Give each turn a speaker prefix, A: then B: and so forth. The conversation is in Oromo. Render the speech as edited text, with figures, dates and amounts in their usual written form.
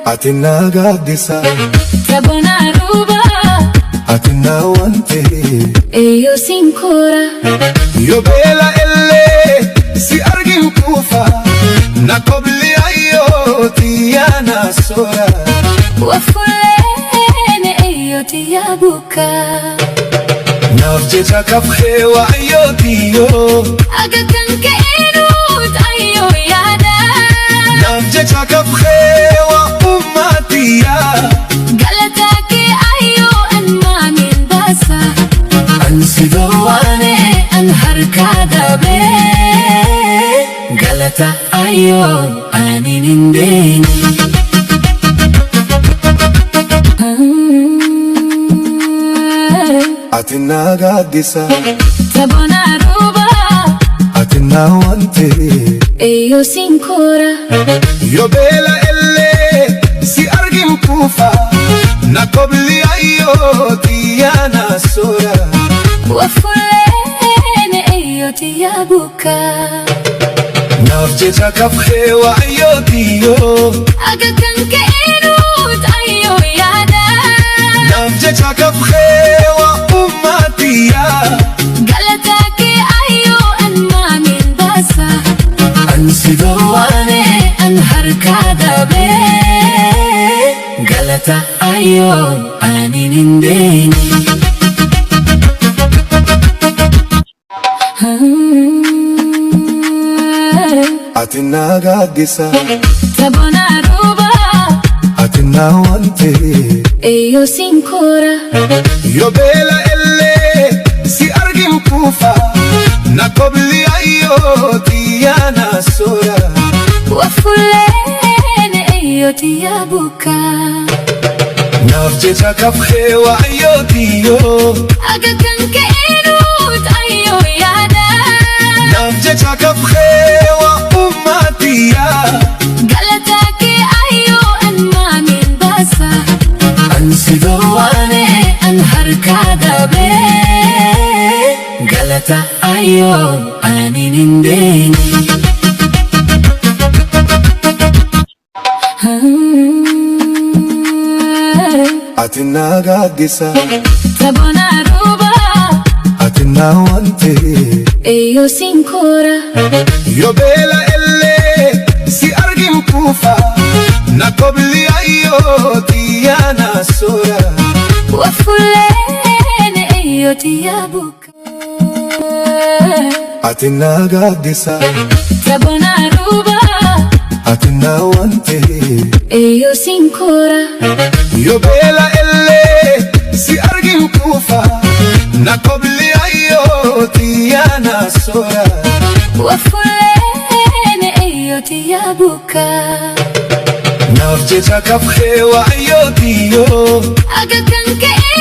A: Ati na gaaddisa.
B: Sabona ruba.
A: Ati na wante.
B: Eyo sinkora.
A: Yoo beela illee si argin kuufa. Na kobli ayyoo tiyyaa na soora.
B: Wafuleen eyo tiyyaa buka.
A: Naaf jecha kafee waayyoo tiyyoo.
B: Aga kan ka'eenuut ayyoo yaada.
A: Naaf jecha kafee waa ummatiyaa.
B: Galataa kee ayyoo an maamiin baasa. An si dhoowwaane an harkaa dabee. Galata ayyoo ani hin beekne.
A: Ati na gaaddisa.
B: Sabona ruba.
A: Ati na wante.
B: Eyo sinkora.
A: Yoo beela illee si argin kuufa. Na kobli ayyoo tiyyaa na soora.
B: Wafuleen eyo tiyyaa buka.
A: Naaf jecha kafee waayyoo tiyyoo.
B: Aga kan ka'eenuut ayyoo yaada.
A: Naaf jecha kafee waa ummatiyaa.
B: Galataa kee ayyoo an maamiin baasa. An si dhoowwaane an harkaa dabee. Galata ayyoo ani hin beekne.
A: Ati na gaaddisa.
B: Sabona ruba.
A: Ati na wante.
B: Eyo sinkora.
A: Yoo beela illee si argin kuufa. Na kobli ayyoo tiyyaa na soora.
B: Wafuleen eyo tiyyaa buka.
A: Naaf jecha kafee waayyoo tiyyoo.
B: Aga kan ka'eenuut ayyoo yaada.
A: Naaf jecha kafee waa ummatiyaa.
B: Galataa kee ayyoo an maamiin baasa. An si dhoowwaane an harkaa dabee. Galata ayyoo ani hin beekne.
A: Ati na gaaddisa.
B: Sabona ruba.
A: Ati na wante.
B: Eyo sinkora.
A: Yoo beela illee si argin kuufa. Na kobli ayyoo tiyyaa na soora.
B: Wafuleen eyo tiyyaa buka.
A: Ati na gaaddisa.
B: Sabona ruba.
A: Ati na wante.
B: Eyo sinkora.
A: Yoo beela illee si argin kuufa. Na kobli ayyoo tiyyaa na soora.
B: Wafuleen eyo tiyyaa buka.
A: Naaf jecha kafee waayyoo tiyyoo.
B: Aga kan ka'eenuut